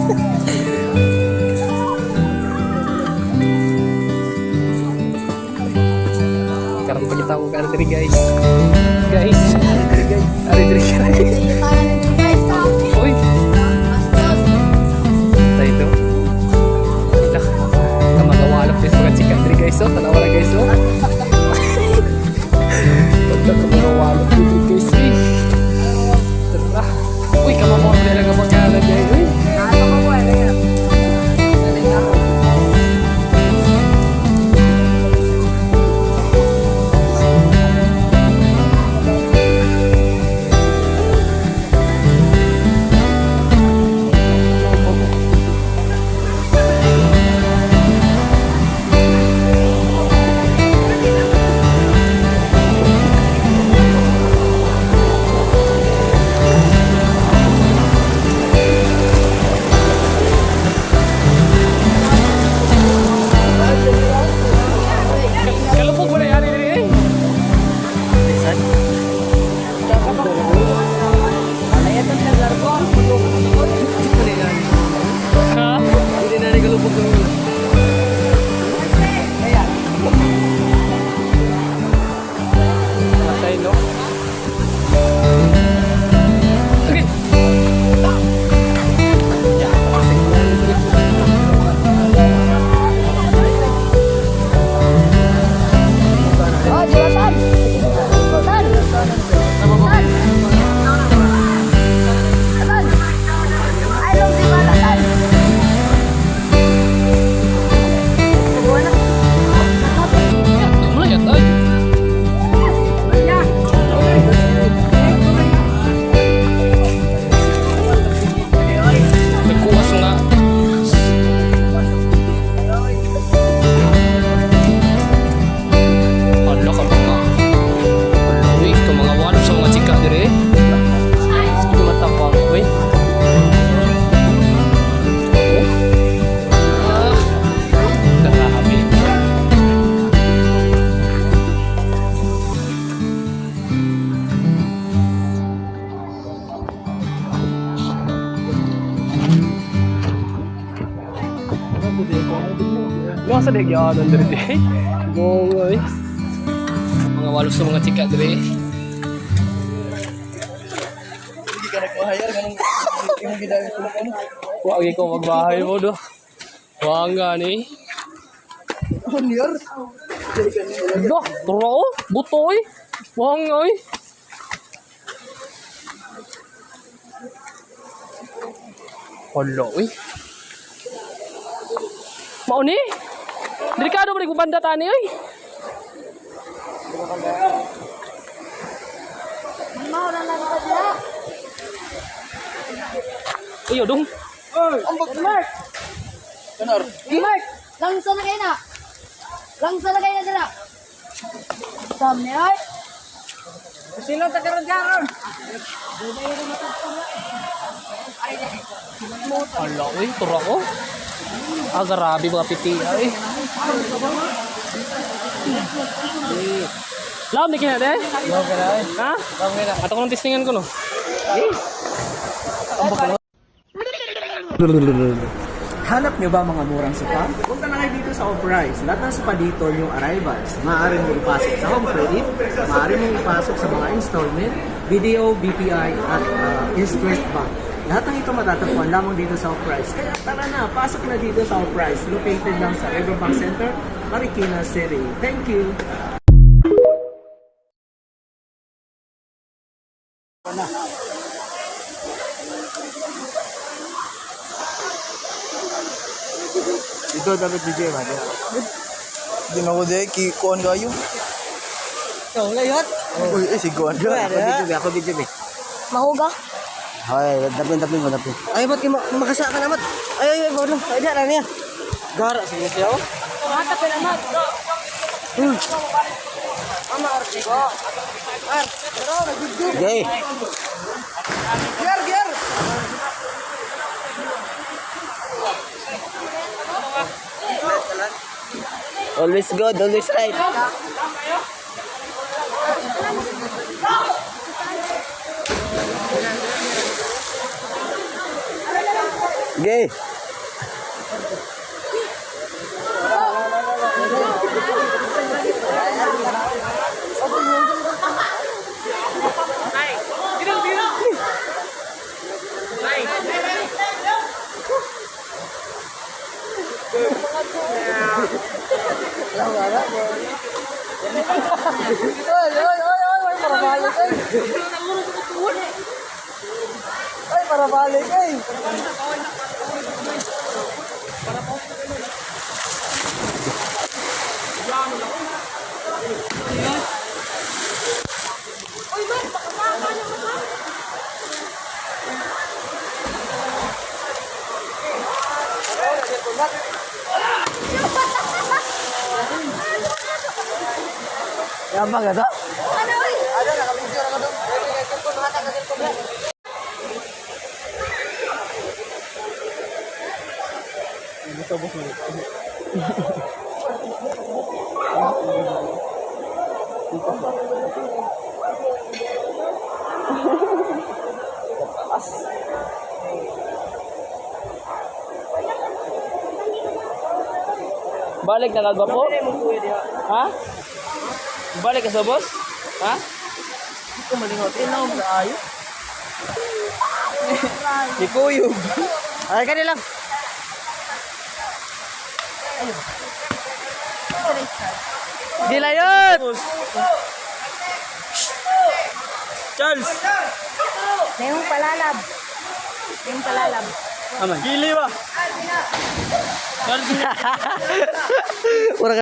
Karon pagkita ko ka diri, guys. Guys, guys, ari diri, guys. Uy. Tayo ito. Ila. Kamagawalap din mga chika diri, guys, oh. Tanawa na, guys, oh. Pagka kamagawalap din diri, guys, eh. Tara. Uy, kamamor talaga mga guys. Uy. Kalupog mo na yari diri eh. Ha? Hindi na kalupog ng Matay, no? Okay. Oh, Jonathan! Tan! Tan! Tan! I love you, Tan! Muna yan, ay. Nagkuwas nga. Hala ka mga. Hala, uy, ka mga walop sa mga chika dire. Sige matapang, uy. Oh. Ah. Grabe. Lo sa nagyanon dire di. Gongoy. Mga walop sa mga chika dire. Hindi ka nagpahayar, ganun yung ginagawa ko ano. Wa ko magbahay mo do. Wa nga ni. Junior. Do, turo oh, buto oy. Wa nga oy. Hala oy. Mao ni? Delikado ba ni kung banda tani oy? Iyo dong. Mark! Kanor. Mark! Langsa na kayo na! Langsa na kayo na sila! Sam ni ay! Sino ta karon karon? Hala oy, turo ko. Ah, grabe mga piti ay. Lam ni kina de? Yo kana. Ha? Lam kana. Ato ko nang testingan ko no. Hanap nyo ba mga murang sopa? Punta na kayo dito sa Off-Price. Lahat ng sopa dito, yung arrivals. Maaari mong ipasok sa home credit, maaari mong ipasok sa mga installment, BDO, BPI, at East West Bank. Lahat ng ito matatagpuan lamang dito sa Off-Price. Kaya tara na, pasok na dito sa Off-Price. Located lang sa Riverbank Center, Marikina City. Thank you! Dito dapat DJ ba? Di na ko di ki kuan kayo. Oh, layot. Uy, eh si kuan ka. Ako video ba? Ako video ba? Mahuga? Hay, dapin dapin mo dapin. Ay, mat makasa ka na mat. Ay ay ay, bolo. Ay da na niya. Gara sige siya. oh. Gay. Gear, gear. Always good, always right. Sige. Oy, oy, oy, oy, oy, para balik ay. Ay, para balik ay. Yabang ka to? Ano, naka-video na ka doon. Cellphone, hatag ka cellphone. Balik na kagwapo? Ha? Balik ka sa boss? Ha? Hindi ko malingot. Inaw na ayo. Di kuyog. Ay, kani lang. Dilayot! Charles! Nayong palalab. Nayong palalab. Aman. Gili ba? Charles.